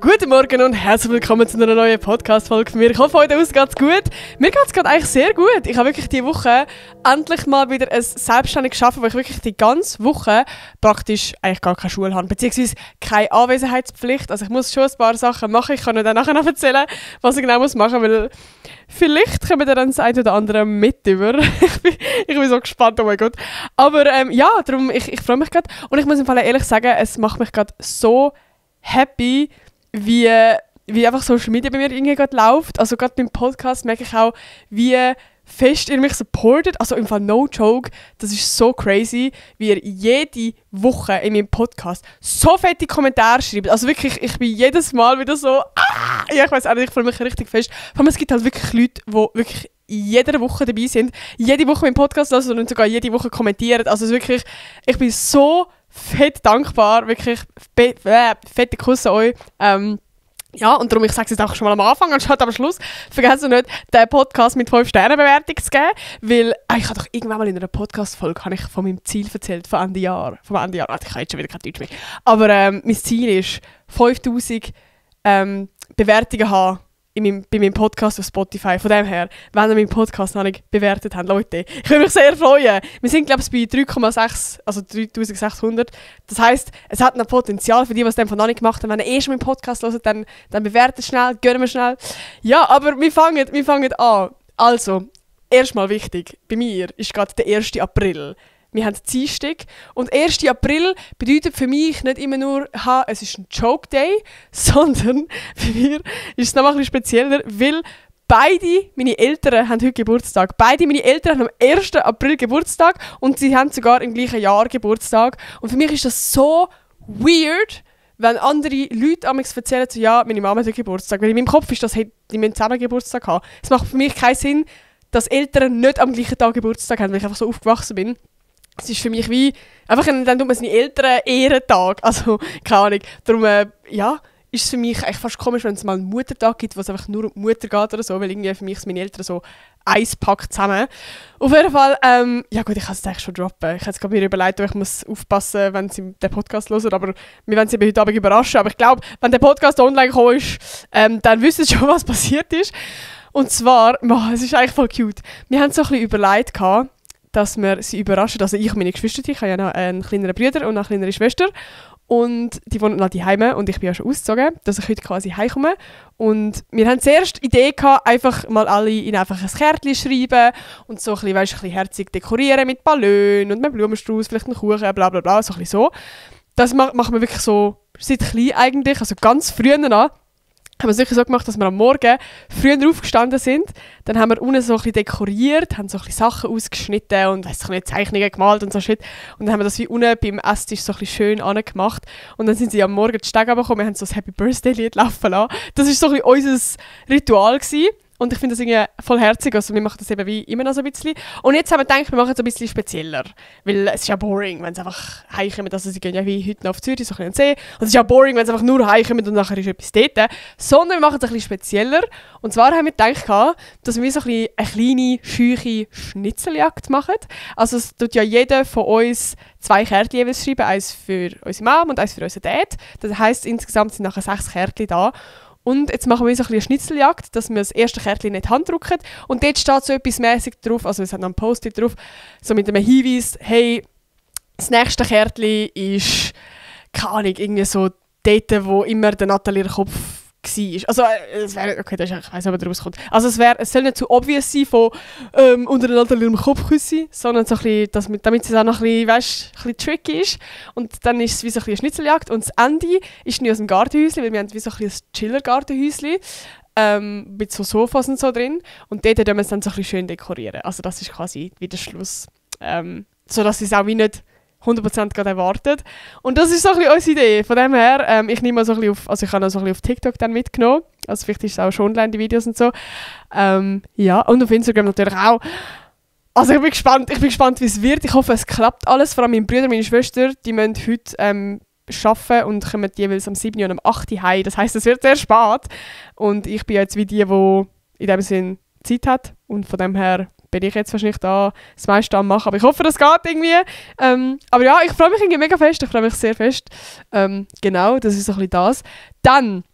Guten Morgen und herzlich willkommen zu einer neuen Podcast-Folge von mir. Ich hoffe, heute geht's gut. Mir geht es gerade eigentlich sehr gut. Ich habe wirklich diese Woche endlich mal wieder ein selbstständiges Arbeiten, wo ich wirklich die ganze Woche praktisch eigentlich gar keine Schule habe, beziehungsweise keine Anwesenheitspflicht. Also ich muss schon ein paar Sachen machen. Ich kann euch dann nachher noch erzählen, was ich genau machen muss, weil vielleicht kommen wir dann das eine oder andere mit über. Ich bin so gespannt, oh mein Gott. Aber ja, darum, ich freue mich gerade. Und ich muss im Fall ehrlich sagen, es macht mich gerade so happy, wie einfach Social Media bei mir irgendwie gerade läuft. Also gerade beim Podcast merke ich auch, wie fest ihr mich supportet. Also im Fall no joke, das ist so crazy, wie ihr jede Woche in meinem Podcast so fette Kommentare schreibt. Also wirklich, ich bin jedes Mal wieder so, ja, ich weiß auch nicht, ich freue mich richtig fest. Vor allem, es gibt halt wirklich Leute, die wirklich jede Woche dabei sind, jede Woche meinen Podcast hören und sogar jede Woche kommentieren. Also wirklich, ich bin so fett dankbar, wirklich fette Kuss an euch. Ja, und darum, ich sage es jetzt auch schon mal am Anfang, anstatt am Schluss, vergessen nicht, den Podcast mit 5-Sterne-Bewertung zu geben, weil ich habe doch irgendwann mal in einer Podcast-Folge ich von meinem Ziel erzählt, vom Ende Jahr. Ich kann jetzt schon wieder kein Deutsch mehr. Aber mein Ziel ist, 5000 Bewertungen haben bei meinem Podcast auf Spotify. Von dem her, wenn ihr meinen Podcast noch nicht bewertet habt, Leute, ich würde mich sehr freuen. Wir sind, glaube ich, bei 3,6, also 3600. Das heisst, es hat noch Potenzial für die, die es noch nicht gemacht haben. Wenn ihr schon meinen Podcast hört, dann bewertet schnell, gönnen wir schnell. Ja, aber wir fangen an. Also, erstmal wichtig, bei mir ist gerade der 1. April. Wir haben Dienstag und 1. April bedeutet für mich nicht immer nur, es ist ein Joke Day, sondern für mich ist es noch ein bisschen spezieller, weil beide meine Eltern haben heute Geburtstag. Beide meine Eltern haben am 1. April Geburtstag und sie haben sogar im gleichen Jahr Geburtstag. Und für mich ist das so weird, wenn andere Leute am erzählen, so, ja, meine Mama hat Geburtstag. Weil in meinem Kopf ist das, die müssen zusammen Geburtstag haben. Es macht für mich keinen Sinn, dass Eltern nicht am gleichen Tag Geburtstag haben, weil ich einfach so aufgewachsen bin. Es ist für mich wie, einfach dann tut man seine Eltern Ehrentag, also keine Ahnung. Darum, ja, ist es für mich eigentlich fast komisch, wenn es mal einen Muttertag gibt, wo es einfach nur um die Mutter geht oder so, weil irgendwie für mich sind meine Eltern so Eis packt zusammen. Auf jeden Fall, ja gut, ich kann es eigentlich schon droppen. Ich habe jetzt gerade mir überlegt, ich muss aufpassen, wenn sie den Podcast hören, aber wir werden sie heute Abend überraschen. Aber ich glaube, wenn der Podcast online gekommen ist, dann wissen sie schon, was passiert ist. Und zwar, es ist eigentlich voll cute. Wir haben so ein bisschen überlegt, dass wir sie überraschen. Also ich und meine Geschwister, ich habe ja noch einen kleineren Bruder und eine kleinere Schwester. Und die wohnen noch daheim und ich bin ja schon ausgezogen, dass ich heute quasi heimkomme. Und wir haben zuerst die Idee gehabt, einfach mal alle in einfach ein Kärtchen schreiben und so ein bisschen herzig dekorieren mit Ballon und einem Blumenstrauß, vielleicht einen Kuchen, bla bla bla, so ein bisschen so. Das machen wir wirklich so seit klein eigentlich, also ganz früh an. Haben wir es wirklich so gemacht, dass wir am Morgen früher aufgestanden sind. Dann haben wir unten so ein bisschen dekoriert, haben so ein bisschen Sachen ausgeschnitten und Zeichnungen gemalt und so Shit. Und dann haben wir das wie unten beim Esstisch so ein bisschen schön angemacht. Und dann sind sie am Morgen die Stege runtergekommen, wir haben so das Happy Birthday Lied laufen lassen. Das war so ein bisschen unser Ritual gewesen. Und ich finde das irgendwie voll herzig, also wir machen das eben wie immer noch so ein bisschen. Und jetzt haben wir gedacht, wir machen es ein bisschen spezieller. Weil es ist ja boring, wenn es einfach heimkommen, also sie gehen ja wie heute noch auf Zürich, so ein bisschen See. Und es ist ja boring, wenn es einfach nur heimkommen und nachher ist etwas dort. Sondern wir machen es ein bisschen spezieller. Und zwar haben wir gedacht, dass wir so ein bisschen eine kleine, scheuche Schnitzeljagd machen. Also es tut ja jeder von uns 2 Kärtchen jeweils schreiben, eins für unsere Mom und eins für unseren Dad. Das heisst, insgesamt sind nachher 6 Kärtchen da. Und jetzt machen wir so ein bisschen eine Schnitzeljagd, dass wir das erste Kärtchen nicht handdrucken. Und dort steht so etwas mäßig drauf, also es hat noch ein Post-it drauf, so mit einem Hinweis, hey, das nächste Kärtchen ist, keine Ahnung, irgendwie so dort, wo immer der Natalie der Kopf war. Also, es wäre, okay, ich weiss nicht, ob er rauskommt. Also es soll nicht zu obvious sein von unter der Natalie im Kopf küssen, sondern so ein bisschen, damit es auch noch ein bisschen tricky ist. Und dann ist es wie so ein bisschen eine Schnitzeljagd. Und das Ende ist nicht aus dem Gartenhäuschen, weil wir haben wie so ein bisschen ein Chiller-Gartenhäuschen mit so Sofas und so drin. Und dort können wir es dann so ein bisschen schön dekorieren. Also das ist quasi wie der Schluss. Sodass es auch wie nicht 100% gerade erwartet. Und das ist so ein bisschen unsere Idee. Von dem her, ich nehme mal so ein bisschen auf, also ich habe noch so ein bisschen auf TikTok dann mitgenommen. Also vielleicht ist es auch schon online, die Videos und so. Ja, und auf Instagram natürlich auch. Also ich bin gespannt, wie es wird. Ich hoffe, es klappt alles. Vor allem meine Brüder und meine Schwester, die müssen heute arbeiten und kommen jeweils am 7. und am 8. heim. Das heisst, es wird sehr spät. Und ich bin jetzt wie die in dem Sinn Zeit hat. Und von dem her bin ich jetzt wahrscheinlich da das meiste am machen. Aber ich hoffe, das geht irgendwie. Aber ja, ich freue mich irgendwie mega fest. Ich freue mich sehr fest. Genau, das ist so ein bisschen das. Dann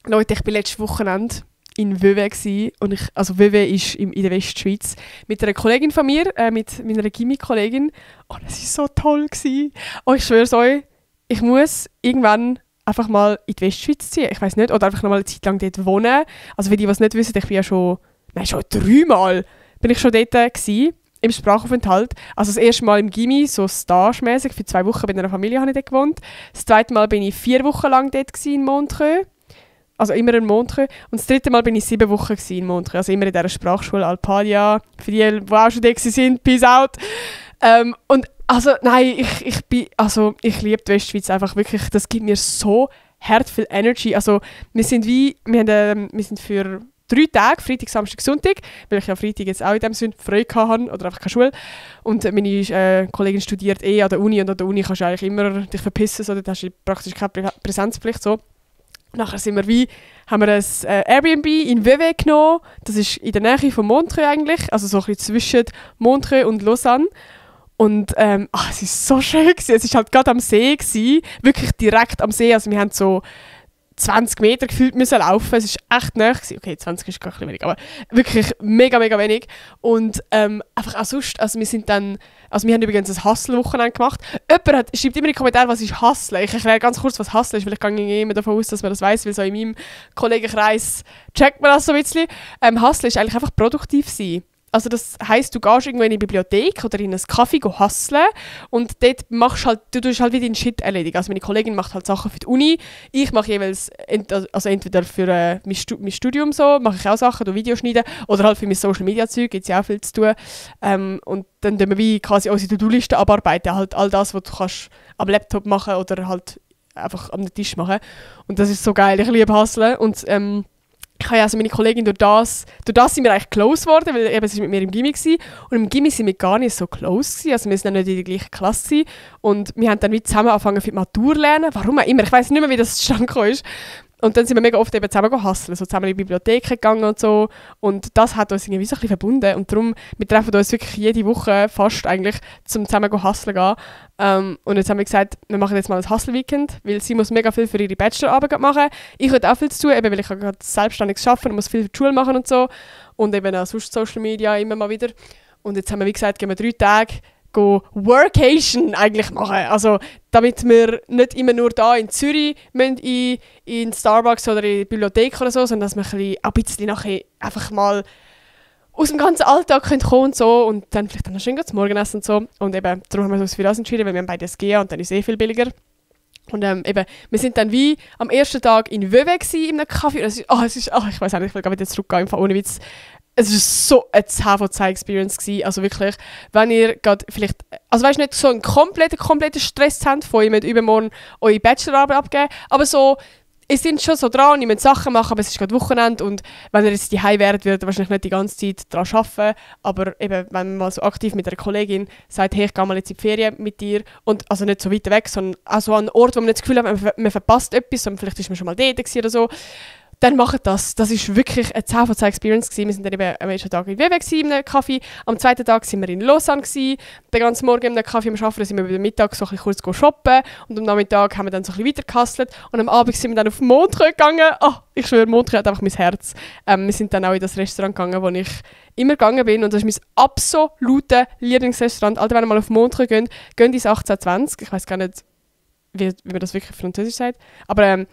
Leute, ich war letztes Wochenende in Vevey und Vevey ist in der Westschweiz mit einer Kollegin von mir, mit meiner Gimmi-Kollegin. Und es war so toll gewesen. Und ich schwöre es euch, ich muss irgendwann einfach mal in die Westschweiz ziehen. Ich weiß nicht, oder einfach noch mal eine Zeit lang dort wohnen. Also für die, die es nicht wissen, ich bin ja schon 3-mal bin ich schon dort gewesen, im Sprachaufenthalt. Also das erste Mal im Gimmi, so stagemäßig, für 2 Wochen bei einer Familie habe ich dort gewohnt. Das zweite Mal bin ich 4 Wochen lang dort gewesen, in Montreux. Also immer in Montreux. Und das dritte Mal bin ich 7 Wochen in Montreux. Also immer in dieser Sprachschule Alpadia. Für die auch schon da sind, peace out. Und also nein, ich liebe die Westschweiz einfach wirklich. Das gibt mir so hart viel Energy. Also wir sind für 3 Tage, Freitag, Samstag, Sonntag, weil ich ja Freitag jetzt auch in dem Sinne frei hatte oder einfach keine Schule. Und meine Kollegin studiert an der Uni und an der Uni kannst du eigentlich immer dich verpissen, so, da hast du praktisch keine Präsenzpflicht. So. Nachher haben wir ein Airbnb in Vevey genommen. Das ist in der Nähe von Montreux eigentlich, also so ein bisschen zwischen Montreux und Lausanne. Und es war so schön gewesen. Es war halt gerade am See gewesen, wirklich direkt am See. Also wir haben so 20 Meter gefühlt müssen laufen. Es war echt nahe gewesen. Okay, 20 ist gar ein bisschen wenig, aber wirklich mega, mega wenig. Und einfach auch sonst, also wir haben übrigens ein Hustle-Wochenende gemacht. Jemand schreibt immer in die Kommentare, was ist Hustle? Ich erkläre ganz kurz, was Hustle ist, weil ich gehe immer davon aus, dass man das weiss, weil so in meinem Kollegenkreis checkt man das so ein bisschen. Hustle ist eigentlich einfach produktiv sein. Also das heisst, du gehst irgendwo in eine Bibliothek oder in einen Kaffee hustlen und dort du tust halt wieder deinen Shit erledigen. Also meine Kollegin macht halt Sachen für die Uni, ich mache jeweils entweder für mein Studium so, mache ich auch Sachen, du Videos schneiden oder halt für mein Social Media Zeug, gibt es ja auch viel zu tun. Und dann tun wir wie quasi unsere To-Do-Liste abarbeiten, halt all das, was du kannst am Laptop machen oder halt einfach am Tisch machen. Und das ist so geil, ich liebe Hustlen und ich habe also meine Kollegin durch das sind wir eigentlich close geworden, weil eben, sie war mit mir im Gimmi gewesen. Und im Gimmi sind wir gar nicht so close gewesen. Also wir sind dann nicht in der gleichen Klasse gewesen. Und wir haben dann wie zusammen angefangen für die Matur zu lernen. Warum auch immer, ich weiß nicht mehr, wie das zustande gekommen ist. Und dann sind wir mega oft eben zusammen gehustelt, so zusammen in die Bibliothek gegangen und so. Und das hat uns irgendwie so ein bisschen verbunden. Und darum, wir treffen uns wirklich jede Woche fast eigentlich, zum zusammen hustlen gehen. Und jetzt haben wir gesagt, wir machen jetzt mal ein Hustle-Weekend, weil sie muss mega viel für ihre Bachelorarbeit machen. Ich habe auch viel zu tun, eben, weil ich gerade selbstständig arbeiten und muss viel für die Schule machen und so. Und eben auch sonst Social Media immer mal wieder. Und jetzt haben wir, wie gesagt, gehen wir 3 Tage Workation eigentlich machen. Also, damit wir nicht immer nur da in Zürich in Starbucks oder in die Bibliothek oder so, sondern dass wir ein bisschen nachher einfach mal aus dem ganzen Alltag kommen und so und dann vielleicht noch schön zum Morgenessen und so. Und eben, darum haben wir uns für das entschieden, weil wir haben beide SGA und dann ist es viel billiger. Und eben, wir sind dann wie am ersten Tag in Vevey in einem Café. Und ich weiß nicht, ich will gar wieder zurückgehen, ohne Witz. Es war so eine 10 von 10 Experience gewesen. Also wirklich, wenn ihr gerade vielleicht, also weißt du, nicht so einen kompletten Stress habt, von ihr übermorgen eure Bachelorarbeit abgeben, aber so, ihr seid schon so dran und ihr müsst Sachen machen, aber es ist gerade Wochenende und wenn ihr jetzt daheim wärt, würdet ihr wahrscheinlich nicht die ganze Zeit daran arbeiten, aber eben, wenn man mal so aktiv mit einer Kollegin sagt, hey, ich gehe mal jetzt in die Ferien mit dir und also nicht so weit weg, sondern auch so an einen Ort, wo man nicht das Gefühl hat, man verpasst etwas, sondern vielleicht ist man schon mal dort oder so, dann macht das. Das war wirklich eine 10 von 10 Experience gewesen. Wir sind dann eben am ersten Tag in Vevey in einem Café. Am zweiten Tag sind wir in Lausanne gewesen. Den ganzen Morgen in einem Café am Arbeiten, sind wir über den Mittag so ein bisschen kurz shoppen. Und am Nachmittag haben wir dann so ein bisschen weitergehustelt. Und am Abend sind wir dann auf Montreux gegangen. Oh, ich schwöre, Montreux hat einfach mein Herz. Wir sind dann auch in das Restaurant gegangen, wo ich immer gegangen bin. Und das ist mein absolutes Lieblingsrestaurant. Alter, wenn ihr mal auf Montreux geht ins 1820. Ich weiß gar nicht, wie man das wirklich französisch sagt. Aber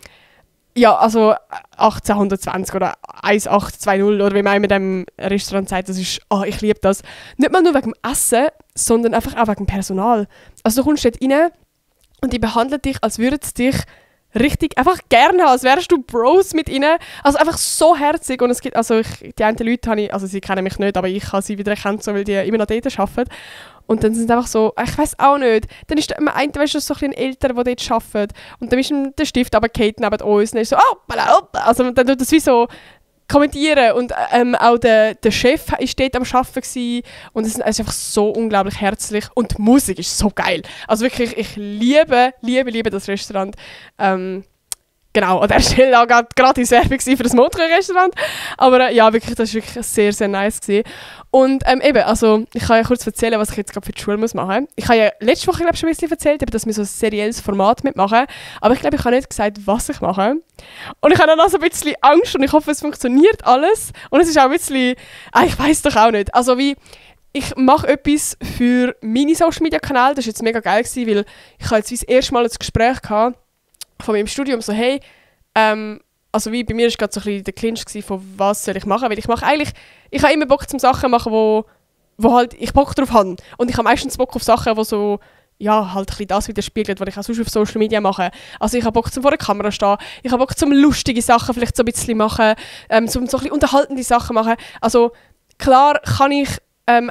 ja, also 1820 oder 1820 oder wie man in dem Restaurant sagt, das ist, ich liebe das. Nicht mal nur wegen dem Essen, sondern einfach auch wegen dem Personal. Also du kommst dort rein und die behandeln dich, als würden sie dich richtig einfach gerne haben, als wärst du Bros mit ihnen. Also einfach so herzig. Und es gibt, also die einen Leute habe ich, also sie kennen mich nicht, aber ich habe sie wieder erkannt, so, weil die immer noch dort arbeiten. Und dann sind sie einfach so, ich weiß auch nicht. Dann ist der eine, weißt du, so ein Älterer, der dort arbeitet. Und dann ist der Stift aber Kate neben uns. Und dann ist so, also dann tut das wie so kommentieren. Und auch der Chef war dort am Arbeiten gewesen. Und es ist einfach so unglaublich herzlich. Und die Musik ist so geil. Also wirklich, ich liebe das Restaurant. genau, an der Stelle auch gratis Werbung für das Motkoch-Restaurant. Aber ja, wirklich, das war wirklich sehr, sehr nice gewesen. Und eben, also ich kann ja kurz erzählen, was ich jetzt gerade für die Schule muss machen muss. Ich habe ja letzte Woche, glaube ich, schon ein bisschen erzählt, eben, dass wir so ein serielles Format mitmachen. Aber ich glaube, ich habe nicht gesagt, was ich mache. Und ich habe dann also ein bisschen Angst und ich hoffe, es funktioniert alles. Und es ist auch ein bisschen, ich weiß doch auch nicht. Also wie, ich mache etwas für meine Social-Media-Kanäle. Das war jetzt mega geil gewesen, weil ich habe jetzt wie das erste Mal ein Gespräch gehabt von meinem Studium, so hey, also wie bei mir war gerade so ein bisschen der Clinch von was soll ich machen, weil ich habe immer Bock zum Sachen machen, wo halt ich Bock drauf habe. Und ich habe meistens Bock auf Sachen, wo so, ja, halt ein bisschen das widerspiegelt, was ich auch sonst auf Social Media mache. Also ich habe Bock zum vor der Kamera stehen, ich habe Bock zum lustige Sachen vielleicht so ein bisschen machen, zum so ein bisschen unterhaltende Sachen machen. Also klar kann ich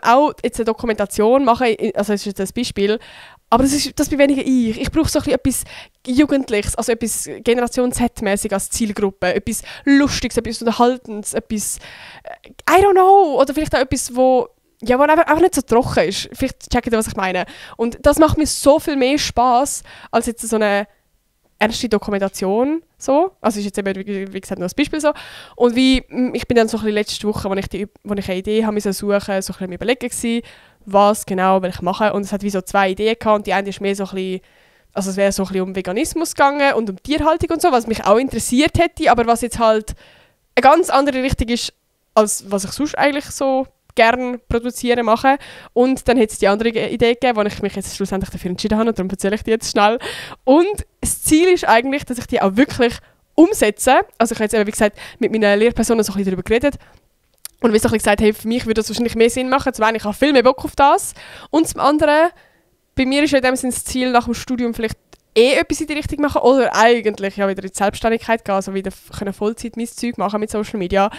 auch jetzt eine Dokumentation machen, also das ist jetzt ein Beispiel, aber das bin weniger ich. Ich brauche so ein bisschen etwas Jugendliches, also etwas Generation Z-mäßig als Zielgruppe, etwas Lustiges, etwas Unterhaltendes, etwas, I don't know, oder vielleicht auch etwas, wo einfach nicht so trocken ist. Vielleicht checkt ihr, was ich meine. Und das macht mir so viel mehr Spass als jetzt so eine ernste Dokumentation. So. Also ist jetzt eben, wie gesagt, nur ein Beispiel so. Und ich bin dann so ein bisschen letzte Woche, als ich eine Idee habe, suchen, so ein bisschen überlegen gewesen, was genau will ich machen. Und es hat wie so 2 Ideen gehabt. Und die eine ist mehr so ein bisschen, also es wäre so ein bisschen um Veganismus gegangen und um Tierhaltung und so, was mich auch interessiert hätte, aber was jetzt halt eine ganz andere Richtung ist, als was ich sonst eigentlich so gerne produzieren mache. Und dann hat es die andere Idee gegeben, wo ich mich jetzt schlussendlich dafür entschieden habe und darum erzähle ich die jetzt schnell. Und das Ziel ist eigentlich, dass ich die auch wirklich umsetze. Also ich habe jetzt eben, wie gesagt, mit meinen Lehrpersonen so ein bisschen darüber geredet und wie so ein bisschen gesagt, hey, für mich würde das wahrscheinlich mehr Sinn machen. Zum einen, ich habe viel mehr Bock auf das. Und zum anderen, bei mir ist ja in dem Sinne das Ziel, nach dem Studium vielleicht etwas in die Richtung machen oder eigentlich ja wieder in die Selbstständigkeit gehen, also wieder Vollzeit mein Zeug machen mit Social Media.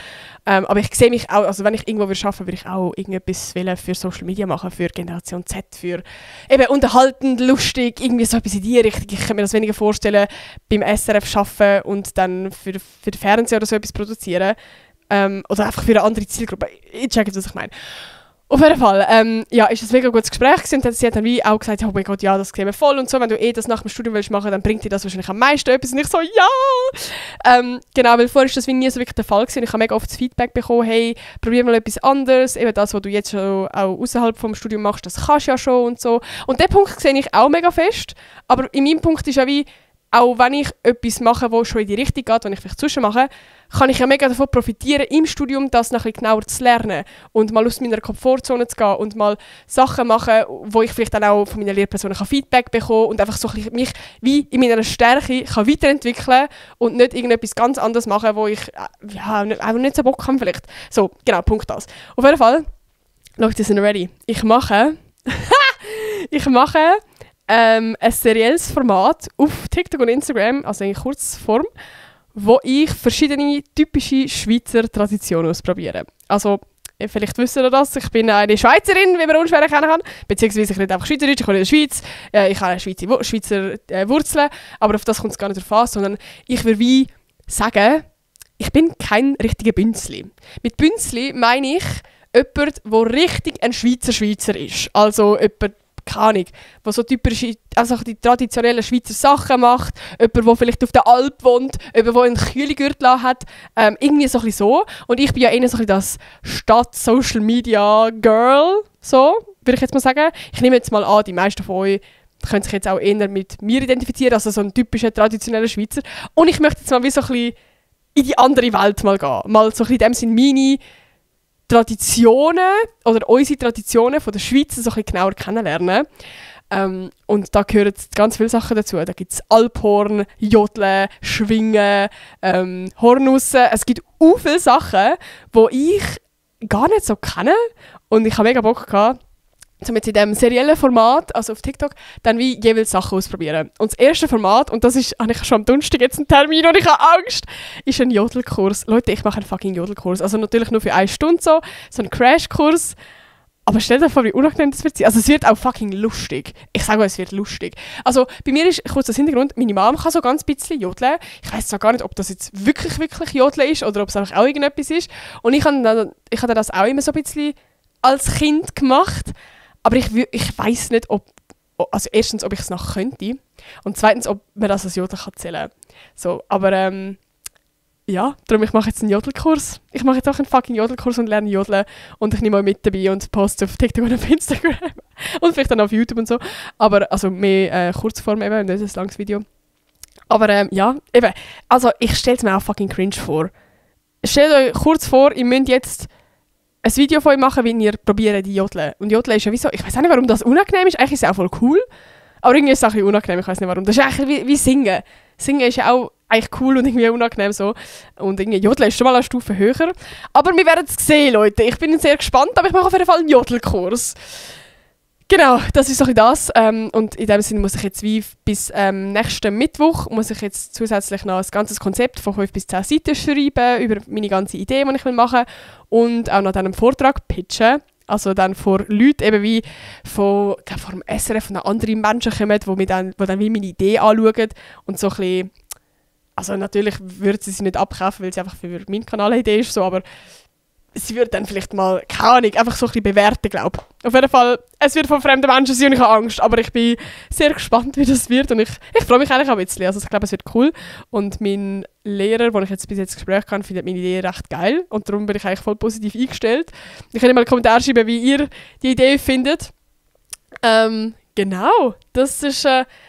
Aber ich sehe mich auch, also wenn ich irgendwo arbeiten würde ich auch irgendetwas für Social Media machen, für Generation Z, für eben unterhaltend, lustig, irgendwie so etwas in die Richtung. Ich kann mir das weniger vorstellen, beim SRF arbeiten und dann für den Fernseher oder so etwas produzieren. Oder einfach für eine andere Zielgruppe. Ich check jetzt, was ich meine. Auf jeden Fall, ist es ein mega gutes Gespräch gewesen. Und sie hat dann wie auch gesagt, oh mein Gott, ja, das sehen wir voll und so. Wenn du das nach dem Studium willst machen, dann bringt dir das wahrscheinlich am meisten etwas. Und ich so, ja! Genau, weil vorher ist das wie nie so wirklich der Fall gewesen. Ich habe mega oft das Feedback bekommen, hey, probier mal etwas anderes. Eben das, was du jetzt schon auch außerhalb vom Studium machst, das kannst du ja schon und so. Und den Punkt sehe ich auch mega fest. Aber in meinem Punkt ist ja wie, auch wenn ich etwas mache, das schon in die Richtung geht, wenn ich vielleicht zwischen mache, kann ich ja mega davon profitieren, im Studium das noch ein bisschen genauer zu lernen und mal aus meiner Komfortzone zu gehen und mal Sachen machen, wo ich vielleicht dann auch von meinen Lehrpersonen Feedback bekommen und einfach so ein bisschen mich wie in meiner Stärke kann weiterentwickeln und nicht irgendetwas ganz anderes machen, wo ich einfach nicht so Bock habe vielleicht. So, genau, Punkt das. Auf jeden Fall, Leute sind ready. Ich mache ein serielles Format auf TikTok und Instagram, also in Kurzform, wo ich verschiedene typische Schweizer Traditionen ausprobiere. Also, vielleicht wisst ihr das, ich bin eine Schweizerin, wie man unschwer erkennen kann, beziehungsweise ich rede einfach Schweizerdeutsch, ich komme in der Schweiz, ich habe Schweizer Wurzeln, aber auf das kommt es gar nicht drauf an, sondern ich würde wie sagen, ich bin kein richtiger Bünzli. Mit Bünzli meine ich jemand, der richtig ein Schweizer ist. Also jemand, keine Ahnung, der so typische, also die traditionellen Schweizer Sachen macht, jemand, der vielleicht auf der Alp wohnt, jemand, der einen Kühlegürtel hat, irgendwie so ein bisschen so. Und ich bin ja eher so ein bisschen das Stadt-Social-Media-Girl, so, würde ich jetzt mal sagen. Ich nehme jetzt mal an, die meisten von euch können sich jetzt auch eher mit mir identifizieren, also so ein typischer, traditioneller Schweizer. Und ich möchte jetzt mal wie so ein bisschen in die andere Welt mal gehen. Mal so ein bisschen in dem Sinn meine Traditionen oder unsere Traditionen von der Schweiz so ein bisschen genauer kennenlernen. Und da gehören ganz viele Sachen dazu. Da gibt es Alphorn, Jodeln, Schwingen, Hornussen. Es gibt auch viele Sachen, die ich gar nicht so kenne. Und ich habe mega Bock gehabt, mit in diesem seriellen Format, also auf TikTok, dann wie jeweils Sachen ausprobieren. Und das erste Format, und das habe ich schon am Donnerstag jetzt einen Termin und ich habe Angst, ist ein Jodelkurs. Leute, ich mache einen fucking Jodelkurs. Also natürlich nur für 1 Stunde so einen Crashkurs. Aber stell dir vor, wie unangenehm das wird sein. Also es wird auch fucking lustig. Ich sage euch, es wird lustig. Also bei mir ist, kurz das Hintergrund, meine Mom kann so ganz ein bisschen jodeln. Ich weiss zwar gar nicht, ob das jetzt wirklich Jodeln ist oder ob es einfach auch irgendetwas ist. Und ich habe das auch immer so ein bisschen als Kind gemacht. Aber ich weiss nicht, ob also erstens, ob ich es noch könnte und zweitens, ob man das als Jodler kann zählen. So, aber ja, darum ich mache jetzt einen Jodelkurs. Ich mache jetzt auch einen fucking Jodelkurs und lerne Jodeln und ich nehme mal mit dabei und poste auf TikTok und auf Instagram und vielleicht dann auf YouTube und so. Aber also mehr Kurzform eben, nicht ein langes Video. Aber ja, eben, also ich stelle es mir auch fucking cringe vor. Stellt euch kurz vor, ihr müsst jetzt ein Video von euch machen, wie ihr probiert die Jodeln. Und Jodeln ist ja wieso, ich weiß auch nicht, warum das unangenehm ist. Eigentlich ist es auch voll cool, aber irgendwie ist es auch ein bisschen unangenehm, ich weiß nicht warum. Das ist eigentlich wie Singen. Singen ist ja auch eigentlich cool und irgendwie unangenehm so. Und irgendwie Jodeln ist schon mal eine Stufe höher. Aber wir werden es sehen, Leute. Ich bin sehr gespannt, aber ich mache auf jeden Fall einen Jodelkurs. Genau, das ist so das. Und in dem Sinne muss ich jetzt wie bis nächsten Mittwoch muss ich jetzt zusätzlich noch ein ganzes Konzept von 5 bis 10 Seiten schreiben über meine ganze Idee, die ich machen will. Und auch noch dann einen Vortrag pitchen. Also dann vor Leuten eben wie vor dem SRF von anderen Menschen kommen, die dann wie meine Idee anschauen und so ein bisschen, also natürlich würden sie nicht abkaufen, weil sie einfach für meinen Kanal eine Idee ist, so, aber sie würde dann vielleicht mal, keine Ahnung, einfach so ein bisschen bewerten, glaube ich. Auf jeden Fall, es wird von fremden Menschen sein und ich habe Angst, aber ich bin sehr gespannt, wie das wird und ich freue mich eigentlich auch ein bisschen. Also ich glaube, es wird cool und mein Lehrer, den ich jetzt bis jetzt Gespräch kann, findet meine Idee recht geil und darum bin ich eigentlich voll positiv eingestellt. Ich kann mal einen Kommentar schreiben, wie ihr die Idee findet. Genau, das ist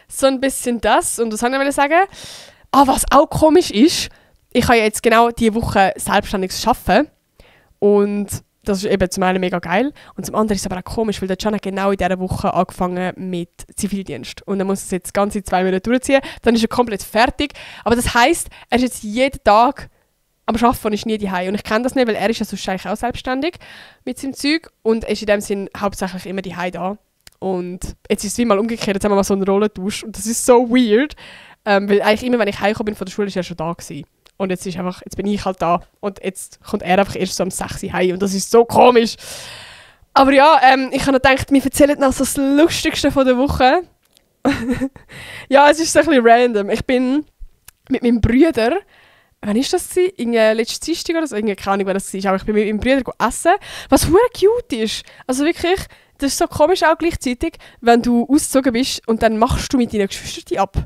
so ein bisschen das und das wollte ich sagen. Was auch komisch ist, ich habe ja jetzt genau diese Woche selbstständig arbeiten. Und das ist eben zum einen mega geil und zum anderen ist es aber auch komisch, weil der Can hat genau in dieser Woche angefangen mit Zivildienst und er muss es jetzt ganze 2 Monate durchziehen, dann ist er komplett fertig. Aber das heisst, er ist jetzt jeden Tag am Arbeiten und ist nie daheim. Und ich kenne das nicht, weil er ist ja sonst eigentlich auch selbstständig mit seinem Zeug und ist in dem Sinn hauptsächlich immer daheim da. Und jetzt ist es wie mal umgekehrt, jetzt haben wir mal so einen Rollentausch und das ist so weird, weil eigentlich immer, wenn ich heimgekommen bin von der Schule, ist er schon da gewesen. Und jetzt bin ich halt da und jetzt kommt er einfach erst so um 6 Uhr heim und das ist so komisch. Aber ja, ich habe noch gedacht, wir erzählen noch so das Lustigste von der Woche. Ja, es ist so ein bisschen random. Ich bin mit meinem Bruder, wann war das? Letzten Dienstag oder so? Keine Ahnung, wann das war. Aber ich bin mit meinem Bruder essen, was verdammt cute ist. Also wirklich, das ist so komisch auch gleichzeitig, wenn du ausgezogen bist und dann machst du mit deinen Geschwistern ab.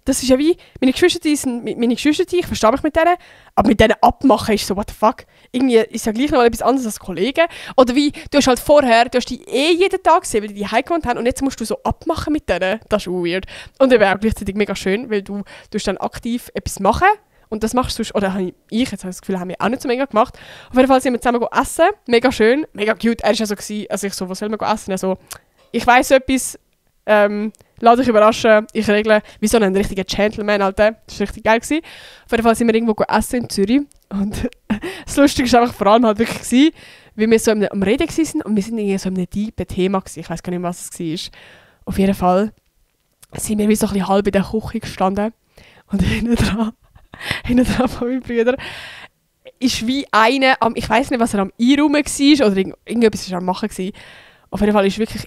Das ist ja wie, meine Geschwister sind meine Geschwister, ich verstehe mich mit denen, aber mit denen abmachen ist so, what the fuck? Irgendwie ist ja gleich noch mal etwas anderes als Kollegen. Oder wie, du hast halt vorher, du hast die jeden Tag gesehen, weil die heim gewohnt haben und jetzt musst du so abmachen mit denen. Das ist auch weird. Und eben auch gleichzeitig mega schön, weil du dann aktiv etwas machen und das machst du, oder jetzt habe das Gefühl, haben wir auch nicht so mega gemacht. Auf jeden Fall sind wir zusammen essen, mega schön, mega cute. Er war ja so, also ich so, was soll man essen? Also, ich weiss etwas, lass dich überraschen, ich regle, wie so ein richtiger Gentleman, Alter. Das war richtig geil gewesen. Auf jeden Fall sind wir irgendwo essen in Zürich. Und das Lustige war einfach vor allem halt wirklich gewesen, wie wir so am Reden waren und wir sind irgendwie so in einem tiefen Thema gewesen. Ich weiß gar nicht, was es war. Auf jeden Fall sind wir wie so ein bisschen halb in der Küche gestanden. Und hinten dran von meinem Bruder ist wie einer ich weiß nicht, was er am Einräumen war oder irgendetwas war er am Machen gewesen. Auf jeden Fall ist wirklich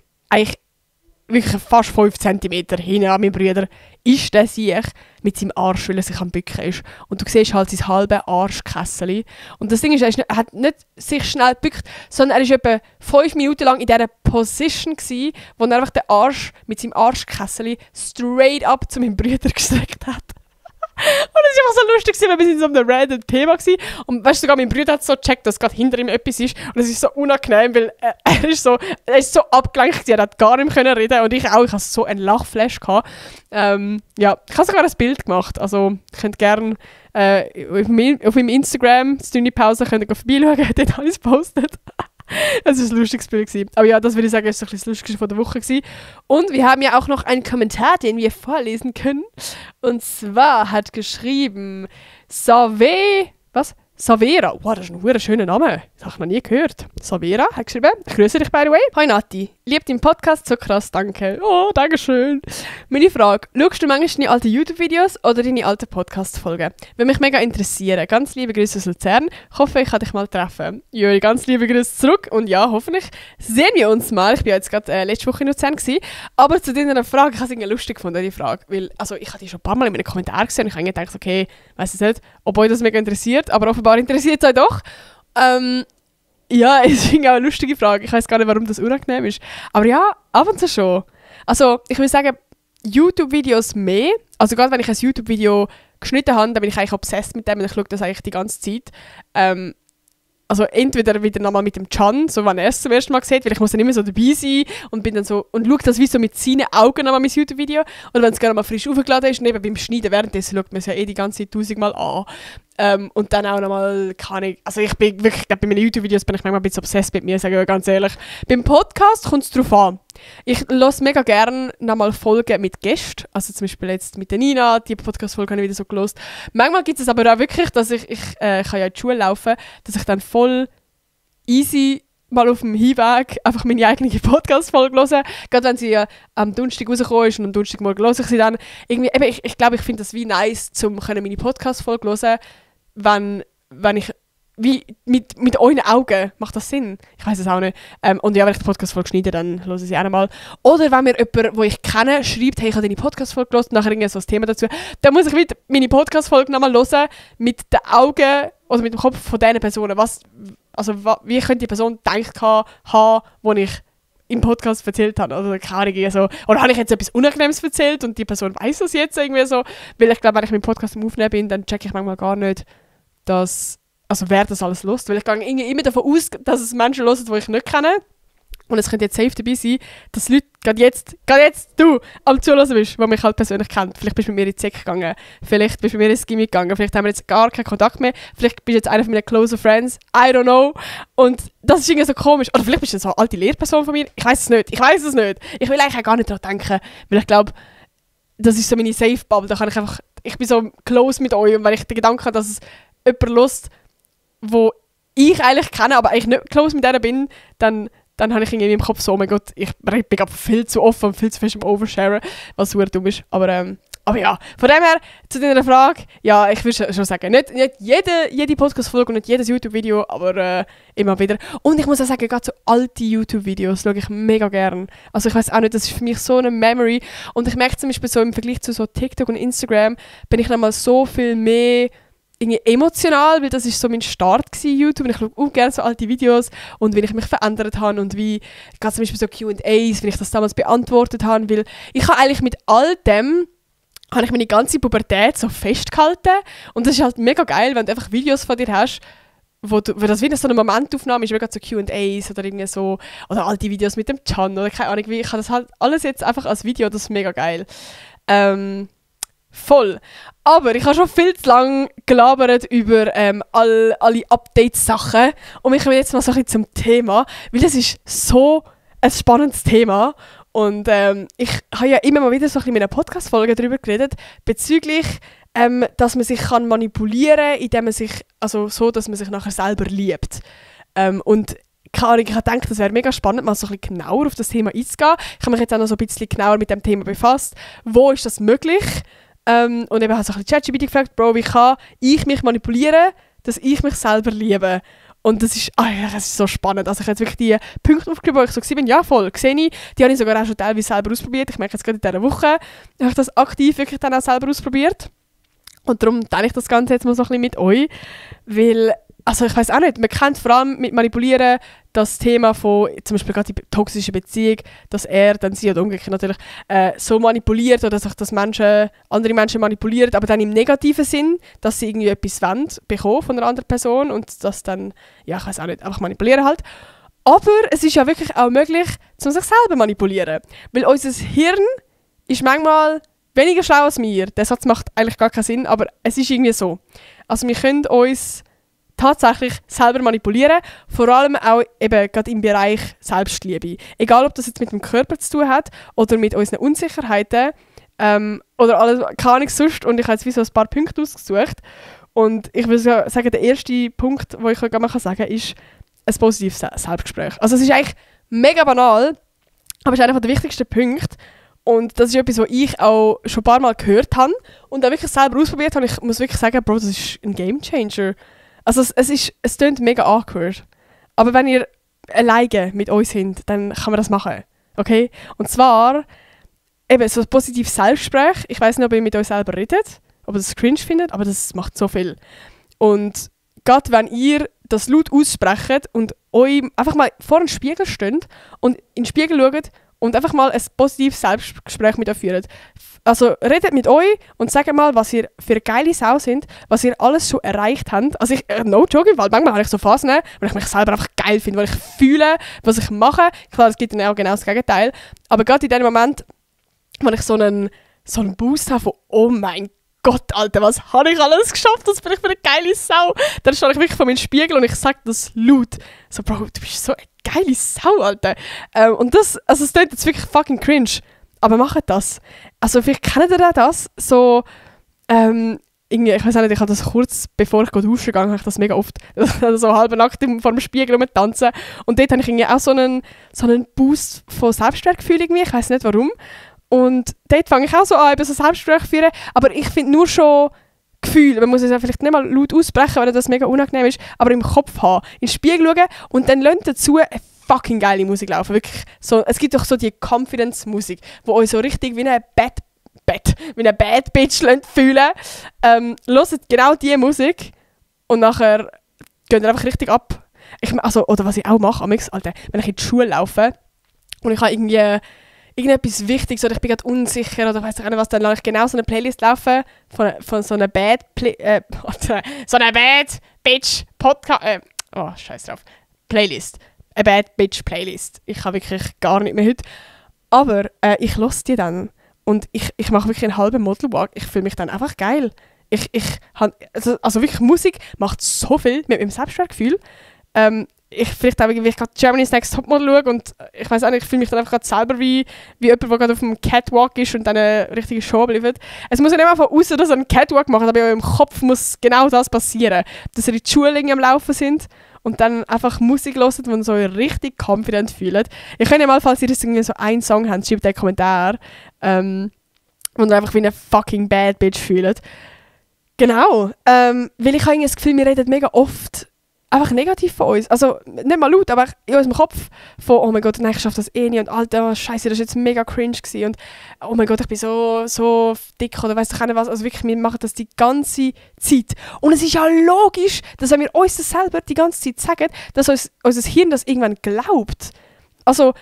fast 5 cm hinten an meinem Bruder ist der sich mit seinem Arsch, weil er sich am Bücken ist. Und du siehst halt sein halbes Arschkessel. Und das Ding ist, er hat nicht sich schnell gebückt, sondern er war etwa 5 Minuten lang in dieser Position gewesen, wo er einfach den Arsch mit seinem Arschkessel straight up zu meinem Bruder gestreckt hat. Und es war einfach so lustig, weil wir in so einem random Thema waren. Und weißt du, sogar mein Bruder hat so gecheckt, dass gerade hinter ihm etwas ist. Und es ist so unangenehm, weil er ist so abgelenkt, er hat gar nicht mehr reden und ich auch. Ich hatte so einen Lachflash gehabt. Ja, ich habe sogar ein Bild gemacht. Also, ihr könnt gerne auf meinem Instagram, Stündli Pause, könnt ihr vorbeischauen, dort habe ich es gepostet. Es war ein lustiges Bild gewesen. Aber ja, das würde ich sagen, ist so das Lustigste von der Woche gewesen. Und wir haben ja auch noch einen Kommentar, den wir vorlesen können. Und zwar hat geschrieben Savera. Wow, das ist ein schöner Name. Das habe ich noch nie gehört. Savera hat geschrieben. Ich grüße dich, by the way. Hoi Nati. Liebt den Podcast so krass, danke. Oh, danke schön. Meine Frage. Schaust du manchmal deine alten YouTube-Videos oder deine alten Podcast-Folgen? Würde mich mega interessieren. Ganz liebe Grüße aus Luzern. Ich hoffe, ich kann dich mal treffen. Juri, ganz liebe Grüße zurück. Und ja, hoffentlich sehen wir uns mal. Ich war jetzt gerade letzte Woche in Luzern gewesen. Aber zu deiner Frage, ich habe es irgendwie lustig gefunden, die Frage. Weil, also, ich habe die schon ein paar Mal in meinen Kommentaren gesehen und ich habe gedacht, okay, weiss ich nicht, ob euch das mega interessiert, aber offenbar interessiert es euch doch. Ja, es ist auch eine lustige Frage. Ich weiß gar nicht, warum das unangenehm ist. Aber ja, ab und zu schon. Also ich würde sagen, YouTube-Videos mehr. Also gerade wenn ich ein YouTube-Video geschnitten habe, dann bin ich eigentlich obsessed mit dem und ich schaue das eigentlich die ganze Zeit. Also entweder wieder nochmal mit dem Can, so wenn er es zum ersten Mal sieht, weil ich muss dann immer so dabei sein und bin dann so und schaue das wie so mit seinen Augen nochmal mein YouTube-Video. Oder wenn es gerade mal frisch aufgeladen ist und eben beim Schneiden währenddessen schaut man es ja die ganze Zeit 1000-mal an. Und dann auch nochmal, kann ich, also ich bin wirklich, bei meinen YouTube-Videos bin ich manchmal ein bisschen obsessed mit mir, sage ich ganz ehrlich. Beim Podcast kommt es darauf an. Ich höre mega gerne nochmal Folgen mit Gästen, also zum Beispiel jetzt mit der Nina, die Podcast-Folge habe ich wieder so gehört. Manchmal gibt es aber auch wirklich, dass ich kann ja in die Schule laufen, dass ich dann voll easy mal auf dem Hinweg einfach meine eigene Podcast-Folge hören. Gerade wenn sie ja am Donnerstag rausgekommen ist und am Donnerstagmorgen höre ich sie dann. Irgendwie, eben, ich glaube, ich finde das wie nice, um meine Podcast-Folge zu hören, wenn ich wie mit euren Augen, macht das Sinn? Ich weiß es auch nicht. Und ja, wenn ich die Podcast-Folge schneide, dann höre ich sie auch nochmal. Oder wenn mir jemand, den ich kenne, schreibt, hey, ich habe deine Podcast-Folge gehört und nachher irgendwie so ein Thema dazu, dann muss ich wieder meine Podcast-Folge nochmal hören mit den Augen oder mit dem Kopf von diesen Personen. Wie könnte die Person gedacht haben, wo ich im Podcast erzählt habe? Oder keine Ahnung, so. Oder habe ich jetzt etwas Unangenehmes erzählt und die Person weiß das jetzt irgendwie so? Weil ich glaube, wenn ich mit dem Podcast am Aufnehmen bin, dann checke ich manchmal gar nicht, wer das alles hört. Weil ich gehe irgendwie immer davon aus, dass es Menschen hören, die ich nicht kenne. Und es könnte jetzt safe dabei sein, dass Leute gerade jetzt du am Zuhören bist, die mich halt persönlich kennt. Vielleicht bist du mit mir in die SEK gegangen, vielleicht bist du mit mir ins Gimmick gegangen, vielleicht haben wir jetzt gar keinen Kontakt mehr, vielleicht bist du jetzt einer von meinen closer Friends, I don't know. Und das ist irgendwie so komisch. Oder vielleicht bist du so eine alte Lehrperson von mir, ich weiß es nicht. Ich will eigentlich auch gar nicht daran denken, weil ich glaube, das ist so meine Safe-Bubble, da kann ich einfach, ich bin so close mit euch und wenn ich den Gedanken habe, dass es jemand hört, wo ich eigentlich kenne, aber eigentlich nicht close mit denen bin, dann habe ich irgendwie im Kopf so, oh mein Gott, ich bin gerade viel zu offen und viel zu fest im Oversharen, was super dumm ist. Aber ja, von dem her, zu deiner Frage, ja, ich würde schon sagen, nicht jede Podcast-Folge und nicht jedes YouTube-Video, aber immer wieder. Und ich muss auch sagen, gerade so alte YouTube-Videos schaue ich mega gern. Also ich weiß auch nicht, das ist für mich so eine Memory. Und ich merke zum Beispiel so im Vergleich zu so TikTok und Instagram, bin ich nochmal so viel mehr emotional, weil das ist so mein Start gewesen, YouTube, und ich schaue gerne so alte Videos und wie ich mich verändert habe und wie, gerade zum Beispiel so Q&As, wie ich das damals beantwortet habe, weil ich habe eigentlich mit all dem, habe ich meine ganze Pubertät so festgehalten und das ist halt mega geil, wenn du einfach Videos von dir hast, wo das wieder so eine Momentaufnahme ist, wie gerade so Q&As oder irgendwie so, oder alte Videos mit dem Can oder keine Ahnung, wie ich habe das halt alles jetzt einfach als Video, das ist mega geil. Voll. Aber ich habe schon viel zu lange gelabert über alle Updates-Sachen und ich will jetzt mal so ein bisschen zum Thema, weil das ist so ein spannendes Thema und ich habe ja immer mal wieder so ein bisschen in meiner Podcast-Folge darüber geredet, bezüglich, dass man sich kann manipulieren kann, indem man sich, also so, dass man sich nachher selber liebt. Und ich habe gedacht, das wäre mega spannend, mal so ein bisschen genauer auf das Thema einzugehen. Ich habe mich jetzt auch noch so ein bisschen genauer mit dem Thema befasst. Wo ist das möglich? Und eben habe so ein bisschen ChatGPT gefragt, Bro, wie kann ich mich manipulieren, dass ich mich selber liebe? Und das ist so spannend. Also ich habe jetzt wirklich die Punkte aufgeschrieben, wo ich so bin, ja voll, sehe ich. Die habe ich sogar auch schon teilweise selber ausprobiert. Ich merke jetzt gerade in dieser Woche, habe ich das aktiv wirklich dann auch selber ausprobiert. Und darum teile ich das Ganze jetzt mal so ein bisschen mit euch. Weil, also ich weiss auch nicht, man kennt vor allem mit Manipulieren das Thema von, zum Beispiel gerade die toxische Beziehung, dass er dann sie oder umgekehrt natürlich so manipuliert oder sich das andere Menschen manipulieren, aber dann im negativen Sinn, dass sie irgendwie etwas bekommen von einer anderen Person und das dann, ja ich weiss auch nicht, einfach manipulieren halt. Aber es ist ja wirklich auch möglich, sich selber manipulieren. Weil unser Hirn ist manchmal weniger schlau als wir. Der Satz macht eigentlich gar keinen Sinn, aber es ist irgendwie so. Also wir können uns tatsächlich selber manipulieren, vor allem auch eben gerade im Bereich Selbstliebe. Egal, ob das jetzt mit dem Körper zu tun hat oder mit unseren Unsicherheiten oder alles, keine Ahnung sonst. Und ich habe jetzt wie so ein paar Punkte ausgesucht. Und ich würde sagen, der erste Punkt, den ich euch gerne sagen kann, ist ein positives Selbstgespräch. Also es ist eigentlich mega banal, aber es ist einer der wichtigsten Punkte. Und das ist etwas, was ich auch schon ein paar Mal gehört habe und auch wirklich selber ausprobiert habe. Ich muss wirklich sagen, Bro, das ist ein Gamechanger. Also es klingt mega awkward. Aber wenn ihr alleine mit uns seid, dann kann man das machen. Okay? Und zwar eben so ein positives Selbstgespräch. Ich weiss nicht, ob ihr mit euch selber redet, ob ihr das cringe findet, aber das macht so viel. Und gerade wenn ihr das laut aussprecht und euch einfach mal vor einem Spiegel steht und in den Spiegel schaut und einfach mal ein positives Selbstgespräch mit euch führt. Also redet mit euch und sagt mal, was ihr für eine geile Sau sind, was ihr alles schon erreicht habt. Also no joke, weil manchmal habe ich so Phasen, weil ich mich selber einfach geil finde, weil ich fühle, was ich mache. Klar, es gibt dann auch genau das Gegenteil. Aber gerade in dem Moment, wo ich so einen Boost habe von «Oh mein Gott, Alter, was habe ich alles geschafft? Das bin ich für eine geile Sau!» Dann stehe ich wirklich vor meinem Spiegel und ich sage das laut. So, Bro, du bist so eine geile Sau, Alter. Und das, also es klingt jetzt wirklich fucking cringe. Aber macht das. Also vielleicht kennt ihr das, so, irgendwie, ich weiß nicht, ich habe das kurz, bevor ich duschen gegangen habe ich das mega oft, so halb nackt vor dem Spiegel rumtanzen. Und dort habe ich irgendwie auch so einen Boost von Selbstwertgefühl irgendwie, ich weiß nicht warum. Und dort fange ich auch so an, eben so Selbstgespräche führen, aber ich finde nur schon Gefühl, man muss es ja vielleicht nicht mal laut aussprechen, weil das mega unangenehm ist, aber im Kopf haben, in den Spiegel schauen und dann lasst dazu eine fucking geile Musik laufen, wirklich so, es gibt doch so die Confidence-Musik, die euch so richtig wie eine Bad Bitch fühlen. Hört genau diese Musik und nachher geht ihr einfach richtig ab. Oder was ich auch mache, Alter, wenn ich in die Schule laufe und ich habe irgendetwas Wichtiges oder ich bin gerade unsicher oder weiss ich nicht was, dann lasse ich genau so eine Playlist laufen von so einer Bad Bitch Podcast. Scheiß drauf. Playlist. Eine Bad Bitch Playlist. Ich habe wirklich gar nicht mehr heute. Aber ich höre die dann. Und ich mache wirklich einen halben Modelwalk. Ich fühle mich dann einfach geil. Also wirklich, Musik macht so viel mit meinem Selbstwertgefühl. Vielleicht auch, wie ich gerade Germany's Next Topmodel schaue und ich weiß auch nicht, ich fühle mich dann einfach gerade selber wie jemand, der gerade auf dem Catwalk ist und dann eine richtige Show liefert. Es muss ja nicht mal von außen, dass ihr einen Catwalk macht, aber in eurem Kopf muss genau das passieren. Dass ihr in die Schule am Laufen sind und dann einfach Musik hört, wo ihr so richtig confident fühlt. Ihr könnt ja mal, falls ihr irgendwie so einen Song habt, schreibt einen Kommentar, wo ihr einfach wie eine fucking Bad Bitch fühlt. Genau, weil ich habe irgendwie das Gefühl, wir reden mega oft einfach negativ von uns. Also nicht mal laut, aber in unserem Kopf von «Oh mein Gott, nein, ich schaffe das eh nicht» und «Alter, Scheiße, das war jetzt mega cringe» gewesen. Und «Oh mein Gott, ich bin so dick» oder weiss ich nicht was. Also wirklich, wir machen das die ganze Zeit. Und es ist ja logisch, dass wenn wir uns das selber die ganze Zeit sagen, dass unser Hirn das irgendwann glaubt. Also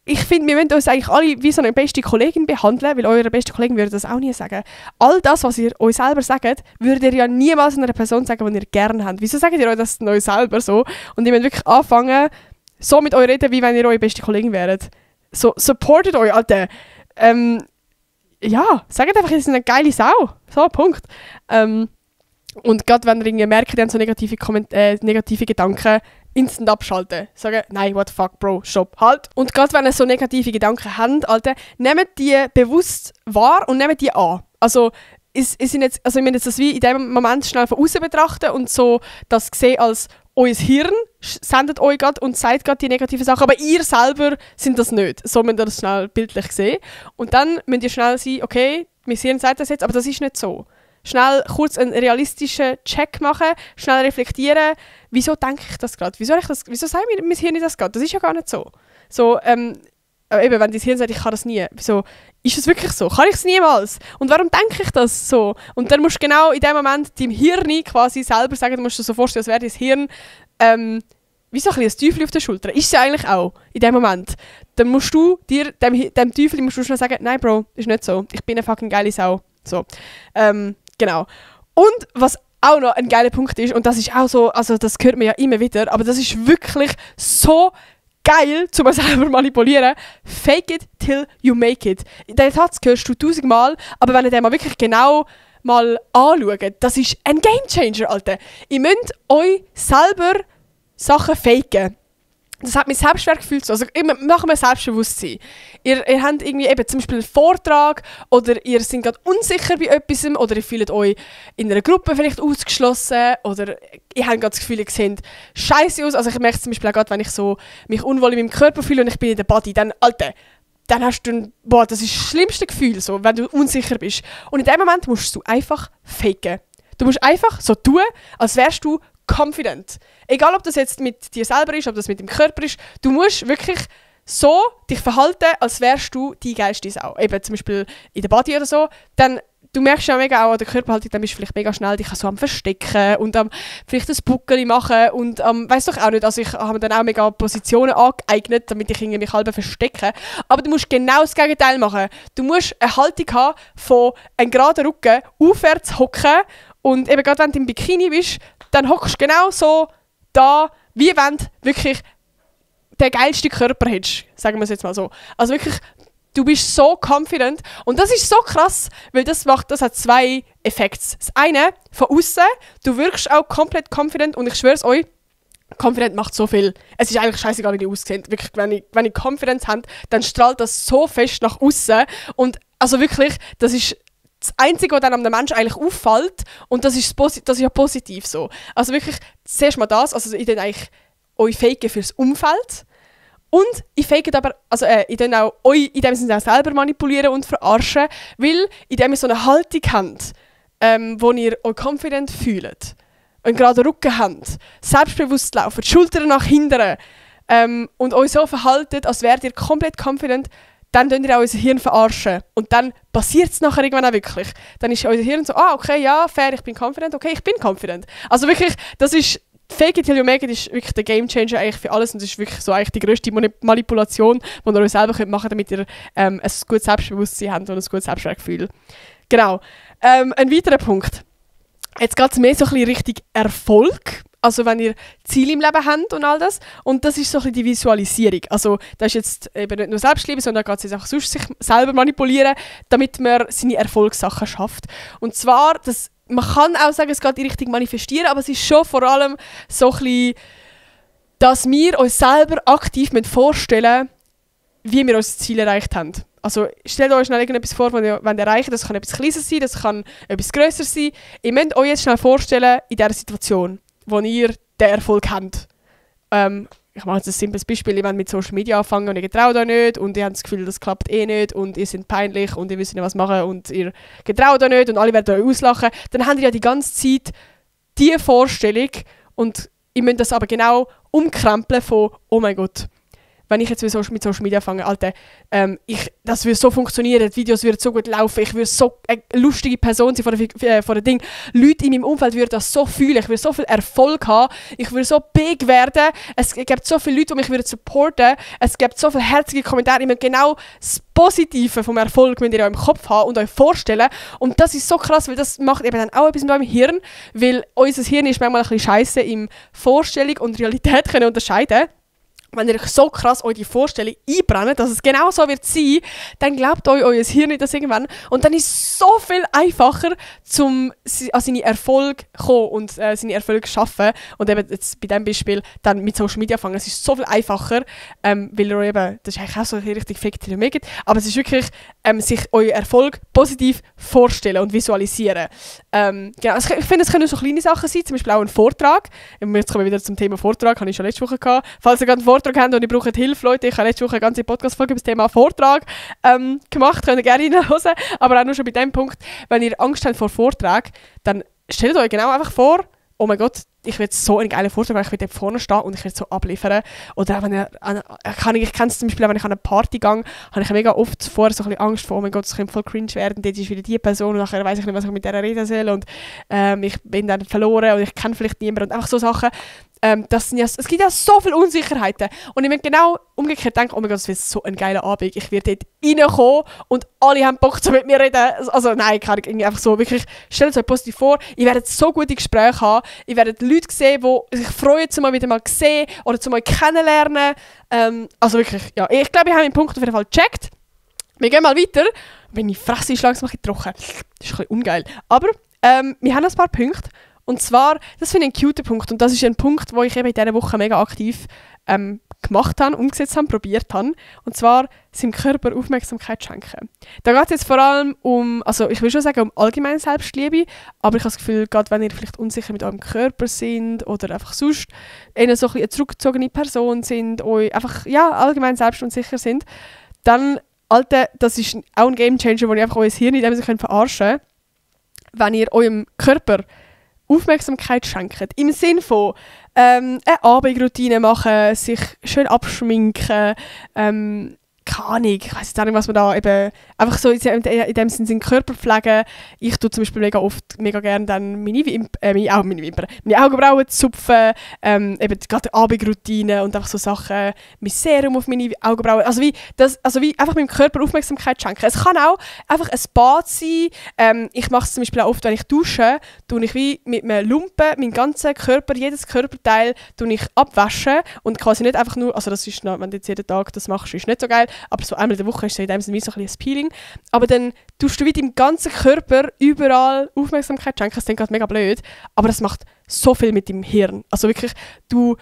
ich finde, wir müssen uns eigentlich alle wie so eine beste Kollegin behandeln, weil eure beste Kollegin würde das auch nie sagen. All das, was ihr euch selber sagt, würdet ihr ja niemals einer Person sagen, die ihr gerne habt. Wieso sagt ihr euch das euch selber so? Und ihr müsst wirklich anfangen, so mit euch reden, wie wenn ihr eure beste Kollegin wäret. So, supportet euch, Alter. Ja, sagt einfach, ihr seid eine geile Sau. So, Punkt. Und gerade wenn ihr irgendwie merkt, ihr habt so negative Gedanken, instant abschalten. Sagen, nein, what the fuck, Bro, stopp, halt. Und gerade wenn ihr so negative Gedanken habt, Alter, nehmt die bewusst wahr und nehmt die an. Also, ich meine jetzt das wie in dem Moment schnell von außen betrachten und so das sehen als euer Hirn sendet euch gerade und sagt gerade die negativen Sachen, aber ihr selber sind das nicht. So müsst ihr das schnell bildlich sehen. Und dann müsst ihr schnell sein, okay, mein Hirn sagt das jetzt, aber das ist nicht so. Schnell kurz einen realistischen Check machen, schnell reflektieren, wieso denke ich das gerade? Wieso sagt mir mein Hirn das gerade? Das ist ja gar nicht so. So, eben, wenn dein Hirn sagt, ich kann das nie. Wieso? Ist es wirklich so? Kann ich es niemals? Und warum denke ich das so? Und dann musst du genau in dem Moment deinem Hirn quasi selber sagen, du musst dir so vorstellen, als wäre dein Hirn wie so ein Teufel auf der Schulter. Ist es ja eigentlich auch, in dem Moment. Dann musst du dir, dem Teufel musst du schnell sagen, nein Bro, ist nicht so. Ich bin eine fucking geile Sau. So. Genau. Und was auch noch ein geiler Punkt ist, und das ist auch so, also das hört man ja immer wieder, aber das ist wirklich so geil, zu man selber manipulieren. Fake it till you make it. Den Satz hörst du 1000-mal, aber wenn ihr den mal wirklich genau mal anschaut, das ist ein Gamechanger, Alter. Ihr müsst euch selber Sachen faken. Das hat mit Selbstwertgefühl zu. Also machen wir Selbstbewusstsein. Ihr habt irgendwie eben zum Beispiel einen Vortrag oder ihr seid gerade unsicher bei etwas oder ihr fühlt euch in einer Gruppe vielleicht ausgeschlossen oder ihr habt gerade das Gefühl, ihr seht scheiße aus. Also ich merke es zum Beispiel auch gerade, wenn ich so mich unwohl in meinem Körper fühle und ich bin in der Body, dann, Alter, dann hast du das ist das schlimmste Gefühl, so, wenn du unsicher bist. Und in dem Moment musst du einfach faken. Du musst einfach so tun, als wärst du confident. Egal, ob das jetzt mit dir selber ist, ob das mit dem Körper ist, du musst wirklich so dich verhalten, als wärst du die geilste Sau. Eben zum Beispiel in der Body oder so, dann du merkst ja mega auch an der Körperhaltung, dann bist du vielleicht mega schnell dich so am Verstecken und vielleicht ein Buckel machen und weiss doch auch nicht, also ich habe mir dann auch mega Positionen angeeignet, damit ich mich halb verstecke. Aber du musst genau das Gegenteil machen. Du musst eine Haltung haben von einem geraden Rücken, aufwärts hocken und eben gerade wenn du im Bikini bist, dann hockst du genau so da, wie wenn du wirklich den geilsten Körper hättest, sagen wir es jetzt mal so. Also wirklich, du bist so confident und das ist so krass, weil das hat 2 Effekte. Das eine, von außen, du wirkst auch komplett confident und ich schwöre es euch, confident macht so viel. Es ist eigentlich scheißegal, wie die aussehen. Wirklich, wenn ich Confidence habe, dann strahlt das so fest nach außen und also wirklich, das ist das Einzige, was dann am Menschen eigentlich auffällt und das ist ja positiv so. Also wirklich, zuerst mal das, also ich dann eigentlich euch faken fürs Umfeld. Und ich fake aber, also ich dann auch euch in dem Sinne auch selber manipulieren und verarschen, weil indem ihr so eine Haltung habt, wo ihr euch confident fühlt, einen geraden Rücken habt, selbstbewusst lauft, die Schultern nach hinten und euch so verhaltet, als wärt ihr komplett confident, dann könnt ihr auch unser Hirn verarschen. Und dann passiert es nachher irgendwann auch wirklich. Dann ist unser Hirn so, okay, ja, fair, ich bin confident, okay, ich bin confident. Also wirklich, das ist Fake it till you make it ist wirklich der Gamechanger eigentlich für alles und das ist wirklich so eigentlich die grösste Manipulation, die ihr euch selber machen könnt, damit ihr ein gutes Selbstbewusstsein habt und ein gutes Selbstwertgefühl. Genau. Ein weiterer Punkt. Jetzt geht es mehr so ein bisschen Richtung Erfolg. Also wenn ihr Ziele im Leben habt und all das. Und das ist so ein bisschen die Visualisierung. Also das ist jetzt eben nicht nur Selbstliebe, sondern da geht es jetzt auch sonst sich selber manipulieren, damit man seine Erfolgssachen schafft. Und zwar, man kann auch sagen, es geht in Richtung Manifestieren, aber es ist schon vor allem so ein bisschen, dass wir uns selber aktiv vorstellen müssen, wie wir unser Ziel erreicht haben. Also stellt euch schnell irgendetwas vor, was ihr erreichen wollt. Das kann etwas Kleines sein, das kann etwas Grösseres sein. Ihr müsst euch jetzt schnell vorstellen, in dieser Situation, wo ihr den Erfolg habt. Ich mache jetzt ein simples Beispiel, ihr wollt mit Social Media anfangen und ihr getraut euch nicht und ihr habt das Gefühl, das klappt eh nicht und ihr seid peinlich und ihr wisst nicht, was machen und ihr getraut euch nicht und alle werden euch auslachen. Dann habt ihr ja die ganze Zeit diese Vorstellung und ihr müsst das aber genau umkrempeln von «Oh mein Gott, wenn ich jetzt mit Social Media anfange, Alter, das würde so funktionieren, die Videos würden so gut laufen, ich würde so eine lustige Person sein vor den Ding. Leute in meinem Umfeld würden das so fühlen, ich würde so viel Erfolg haben, ich würde so big werden, es gibt so viele Leute, die mich supporten, es gibt so viele herzige Kommentare, ich möchte genau das Positive vom Erfolg müsst ihr auch im Kopf haben und euch vorstellen. Und das ist so krass, weil das macht eben dann auch etwas mit eurem Hirn, weil unser Hirn ist manchmal ein bisschen scheisse im Vorstellung und Realität können unterscheiden. Wenn ihr euch so krass euch die Vorstellung einbrennt, dass es genau so wird sein, dann glaubt euch euer Hirn nicht das irgendwann. Und dann ist es so viel einfacher, an seine Erfolge zu kommen und seine Erfolge zu schaffen. Und eben jetzt bei diesem Beispiel dann mit Social Media fangen. Es ist so viel einfacher, weil ihr eben, das ist eigentlich auch so richtig fake till you make it, aber es ist wirklich, sich euer Erfolg positiv vorstellen und visualisieren. Genau, also ich finde, es können so kleine Sachen sein, zum Beispiel auch ein Vortrag. Jetzt kommen wir wieder zum Thema Vortrag, habe ich schon letzte Woche gehabt. Falls ihr gerade einen Vortrag habt und ihr braucht Hilfe, Leute, ich habe letzte Woche eine ganze Podcast-Folge über das Thema Vortrag gemacht, könnt ihr gerne reinhören, aber auch nur schon bei dem Punkt, wenn ihr Angst habt vor Vortrag, dann stellt euch genau einfach vor, oh mein Gott, ich will so einen geilen Vortrag, weil ich will dort vorne stehen und ich will so abliefern. Oder auch wenn ich kenne es zum Beispiel, wenn ich an eine Party gehe, habe ich mega oft vorher so ein bisschen Angst vor, oh mein Gott, es könnte voll cringe werden, dort ist wieder die Person und nachher weiss ich nicht, was ich mit der reden soll und ich bin dann verloren und ich kenne vielleicht niemanden und einfach so Sachen. Es gibt ja so viele Unsicherheiten und ich möchte genau umgekehrt denken, oh mein Gott, das wird so ein geiler Abend, ich werde dort reinkommen und alle haben Bock zu mit mir reden. Also nein, kann ich irgendwie einfach so, wirklich, stellt es euch positiv vor, ihr werdet so gute Gespräche haben, ihr werdet Leute sehen, die sich freuen, mal wieder mal sehen oder zu mal kennenlernen. Also wirklich, ja, ich glaube, ich habe den Punkt auf jeden Fall gecheckt. Wir gehen mal weiter. Wenn ich fresse, ist langsam ein bisschen trocken. Das ist ein bisschen ungeil. Aber wir haben ein paar Punkte. Und zwar, das finde ich ein cuter Punkt und das ist ein Punkt, wo ich eben in dieser Woche mega aktiv gemacht habe, umgesetzt habe, probiert habe. Und zwar seinem Körper Aufmerksamkeit schenken. Da geht es jetzt vor allem also ich will schon sagen, um allgemeine Selbstliebe, aber ich habe das Gefühl, gerade wenn ihr vielleicht unsicher mit eurem Körper sind oder einfach sonst eher so eine zurückgezogene Person sind, euch einfach ja, allgemein selbstunsicher sind, dann, Alter, das ist auch ein Gamechanger, wo ihr einfach euer Hirn in dem Sinne verarschen könnt, wenn ihr eurem Körper Aufmerksamkeit schenken. Im Sinne von eine Abendroutine machen, sich schön abschminken, keine keine Ahnung, ich weiss jetzt auch nicht, was man da eben, einfach so in dem Sinne seinen Körper pflegen. Ich tue zum Beispiel mega gerne dann meine Augenbrauen zupfen, eben gerade Abendroutine und einfach so Sachen, mein Serum auf meine Augenbrauen, also wie einfach meinem Körper Aufmerksamkeit schenken. Es kann auch einfach ein Bad sein. Ich mache es zum Beispiel auch oft, wenn ich dusche, tue ich wie mit einem Lumpen meinen ganzen Körper, jedes Körperteil tue ich abwaschen und quasi nicht einfach nur, also das ist noch, wenn du jetzt jeden Tag das machst, ist nicht so geil, aber so einmal in der Woche ist es in dem Sinne wie so ein Peeling. Aber dann tust du wie deinem ganzen Körper überall Aufmerksamkeit schenken. Das klingt gerade mega blöd, aber das macht so viel mit deinem Hirn. Also wirklich, du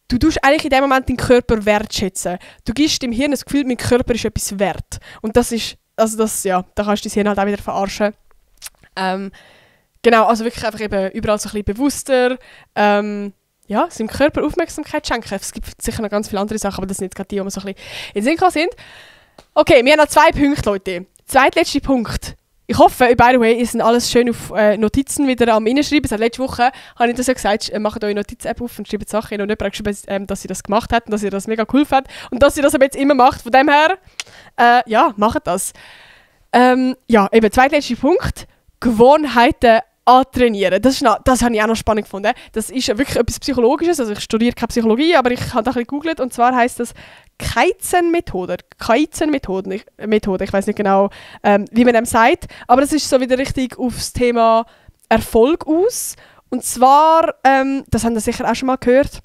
tust eigentlich in dem Moment deinen Körper wertschätzen. Du gibst dem Hirn das Gefühl, mein Körper ist etwas wert. Und das ist, also das, ja, da kannst du dein Hirn halt auch wieder verarschen. Genau, also wirklich einfach eben überall so ein bisschen bewusster, seinem Körper Aufmerksamkeit schenken. Es gibt sicher noch ganz viele andere Sachen, aber das sind jetzt gerade die, die mir so ein bisschen in den Sinn gekommen sind. Okay, wir haben noch 2 Punkte, Leute. Zweitletzter Punkt. Ich hoffe, by the way, ihr sind alles schön auf Notizen wieder am Reinschreiben. Seit letzter Woche habe ich das ja gesagt, macht eure Notiz-App auf und schreibt Sachen hin. Und jemand hat geschrieben, dass sie das gemacht hat und dass ihr das mega cool fand. Und dass ihr das aber jetzt immer macht. Von dem her, macht das. Eben, zweitletzter Punkt. Gewohnheiten antrainieren. Das habe ich auch noch spannend gefunden. Das ist wirklich etwas Psychologisches. Also ich studiere keine Psychologie, aber ich habe da ein bisschen gegoogelt. Und zwar heisst das Kaizen-Methode. Methode. Ich weiß nicht genau, wie man dem sagt. Aber das ist so wieder richtig aufs Thema Erfolg aus. Und zwar, das haben Sie sicher auch schon mal gehört,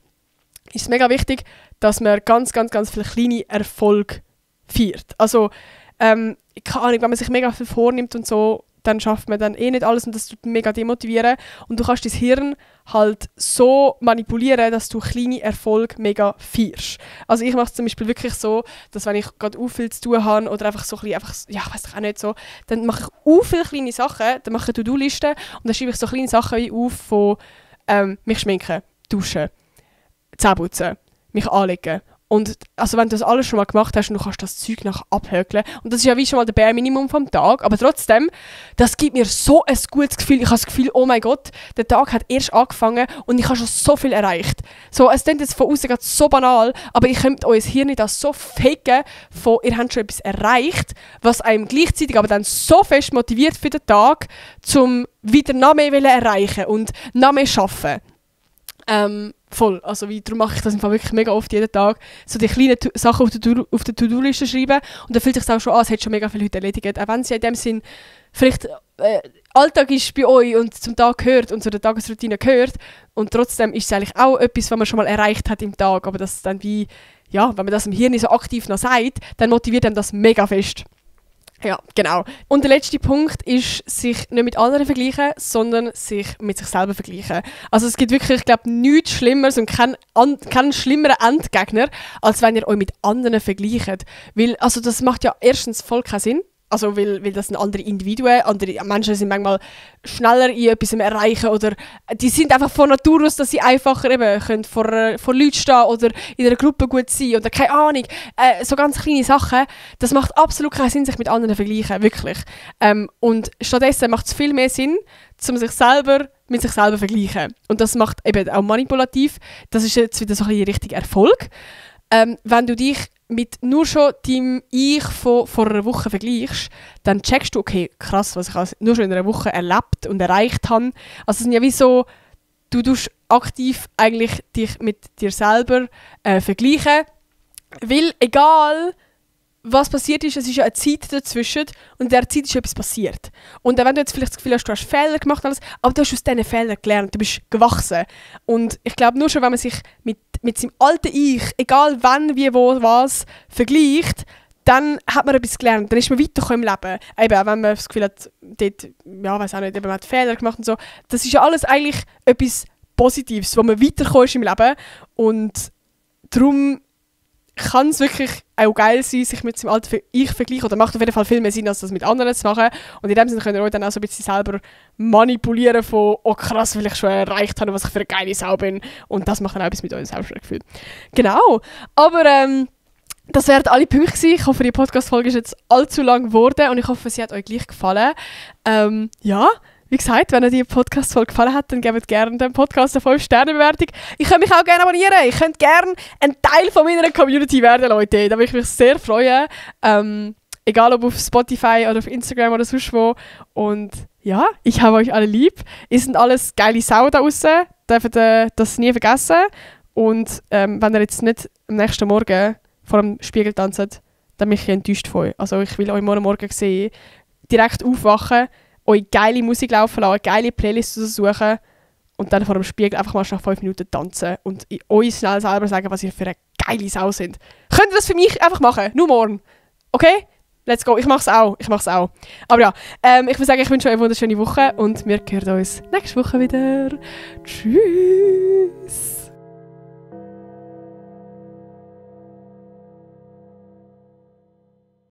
ist es mega wichtig, dass man ganz, ganz, ganz viele kleine Erfolge feiert. Also, keine Ahnung, wenn man sich mega viel vornimmt und so, dann schafft man dann nicht alles und das tut mega demotivieren. Und du kannst dein Hirn halt so manipulieren, dass du kleine Erfolge mega feierst. Also ich mache es zum Beispiel wirklich so, dass wenn ich gerade viel zu tun habe oder einfach so ein bisschen, weiss ich auch nicht so, dann mache ich viele kleine Sachen, dann mache ich eine To-Do-Liste und dann schreibe ich so kleine Sachen wie auf von mich schminken, duschen, Zähne putzen, mich anlegen. Und also wenn du das alles schon mal gemacht hast und du kannst das Zeug nachher abhökeln. Und das ist ja wie schon mal der Bare Minimum vom Tag. Aber trotzdem, das gibt mir so ein gutes Gefühl. Ich habe das Gefühl, oh mein Gott, der Tag hat erst angefangen und ich habe schon so viel erreicht. So, es klingt jetzt von außen gerade so banal, aber ich könnte euch hier nicht das so faken, von ihr habt schon etwas erreicht, was einem gleichzeitig aber dann so fest motiviert für den Tag, um wieder noch mehr erreichen und noch mehr arbeiten. Voll. Also darum mache ich das im Fall wirklich mega oft jeden Tag. So die kleinen Sachen auf der To-Do-Liste schreiben und dann fühlt es sich auch schon an, es hat schon mega viel heute erledigt. Auch wenn es ja in dem Sinn vielleicht Alltag ist bei euch und zum Tag gehört und zu der Tagesroutine gehört. Und trotzdem ist es eigentlich auch etwas, was man schon mal erreicht hat im Tag. Aber das dann wie, ja, wenn man das im Hirn so aktiv noch sagt, dann motiviert einem das mega fest. Ja, genau. Und der letzte Punkt ist, sich nicht mit anderen vergleichen, sondern sich mit sich selber vergleichen. Also es gibt wirklich, ich glaube, nichts Schlimmeres und keinen schlimmeren Endgegner, als wenn ihr euch mit anderen vergleicht. Weil, also das macht ja erstens voll keinen Sinn. Also weil das sind andere Individuen, andere Menschen sind manchmal schneller in etwas erreichen oder die sind einfach von Natur aus, dass sie einfacher eben können vor Leuten stehen oder in einer Gruppe gut sein oder keine Ahnung, so ganz kleine Sachen. Das macht absolut keinen Sinn, sich mit anderen zu vergleichen, wirklich. Und stattdessen macht es viel mehr Sinn, mit sich selber zu vergleichen. Und das macht eben auch manipulativ. Das ist jetzt wieder so ein bisschen richtig Erfolg. Wenn du dich mit nur schon deinem Ich von vor einer Woche vergleichst, dann checkst du, okay, krass, was ich nur schon in einer Woche erlebt und erreicht habe. Also es sind ja wie so, du tust aktiv eigentlich dich mit dir selber vergleichen, weil egal was passiert ist, es ist ja eine Zeit dazwischen und in dieser Zeit ist etwas passiert. Und wenn du jetzt vielleicht das Gefühl hast, du hast Fehler gemacht, alles, aber du hast aus diesen Fehlern gelernt, du bist gewachsen. Und ich glaube, nur schon, wenn man sich mit seinem alten Ich, egal wann, wie, wo, was, vergleicht, dann hat man etwas gelernt, dann ist man weitergekommen im Leben. Eben, auch wenn man das Gefühl hat, dort, ja, weiß auch nicht, eben, man hat Fehler gemacht und so. Das ist ja alles eigentlich etwas Positives, wo man weiterkommt im Leben. Und darum kann es wirklich auch geil sein, sich mit seinem alten Ich zu vergleichen. Oder macht auf jeden Fall viel mehr Sinn, als das mit anderen zu machen. Und in dem Sinne könnt ihr euch dann auch so ein bisschen selber manipulieren von «Oh krass, weil ich schon erreicht habe, was ich für eine geile Sau bin». Und das macht dann auch etwas mit eurem Selbstwertgefühl. Genau. Aber das wären alle Punkte gewesen. Ich hoffe, die Podcast-Folge ist jetzt allzu lang geworden und ich hoffe, sie hat euch gleich gefallen. Ja, wie gesagt, wenn euch die Podcast-Folge gefallen hat, dann gebt gerne dem Podcast eine 5-Sterne-Bewertung. Ich könnte mich auch gerne abonnieren. Ich könnte gerne ein Teil von meiner Community werden, Leute. Da würde ich mich sehr freuen. Egal ob auf Spotify oder auf Instagram oder sonst wo. Und ja, ich habe euch alle lieb. Ihr sind alles geile Sau da draussen. Dürft das nie vergessen. Und wenn ihr jetzt nicht am nächsten Morgen vor dem Spiegel tanzt, dann bin ich enttäuscht von euch. Also ich will euch morgen sehen, direkt aufwachen, euch geile Musik laufen lassen, geile Playlists suchen und dann vor dem Spiegel einfach mal nach 5 Minuten tanzen und euch schnell selber sagen, was ihr für eine geile Sau sind. Könnt ihr das für mich einfach machen? Nur morgen. Okay? Let's go. Ich mach's auch. Aber ja, ich würde sagen, ich wünsche euch eine wunderschöne Woche und wir hören uns nächste Woche wieder. Tschüss.